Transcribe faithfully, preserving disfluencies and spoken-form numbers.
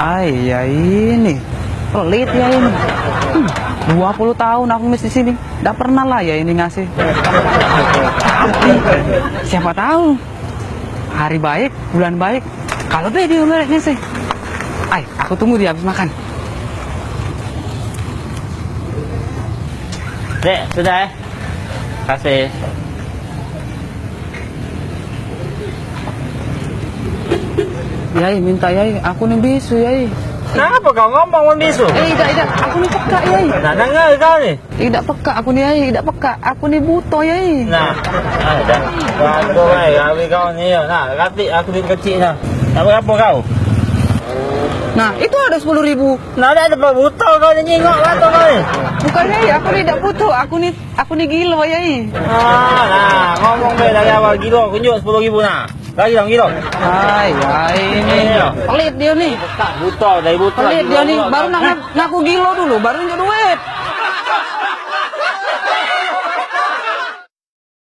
Ai, Yai ini pelit, Yai ini. Hmm, dua puluh tahun aku ngemis di sini, ndak pernah lah Yai ini ngasih. Tapi siapa tahu hari baik, bulan baik, kalau be dia ngasih. Ai, aku tunggu dia habis makan. Dek, sudah, eh? Kasih. Yai, minta Yai, aku ni bisu, Yai. Kenapa kau ngomong bisu? Eh, idak, idak, aku ni pekak, Yai. Nah, dengar kau ni. Idak pekak aku ni, Yai, idak pekak. Aku ni buto, Yai. Nah, ah, dah. Bagus, Yai, gawe kau ni, ya. Nah, katik aku duit kecil, nah. Tak berapa kau? Nah, itu ada sepuluh ribu. Nah, dah dapat buto kau ni, nyingok mata kau ni. Bukan, Yai, aku ni idak buto. Aku ni Aku ni gilo, Yai. Ah, nah, ngomong be dari awal gilo, kunjuk sepuluh ribu nah. Lagi dong gilo. Ai, ai, ini. Iya. Pelit dia ni. Buta, dari buta. Pelit gilo dia ni. Gilo. Baru nak ngak-, ngaku gilo dulu, baru nunjuk duit.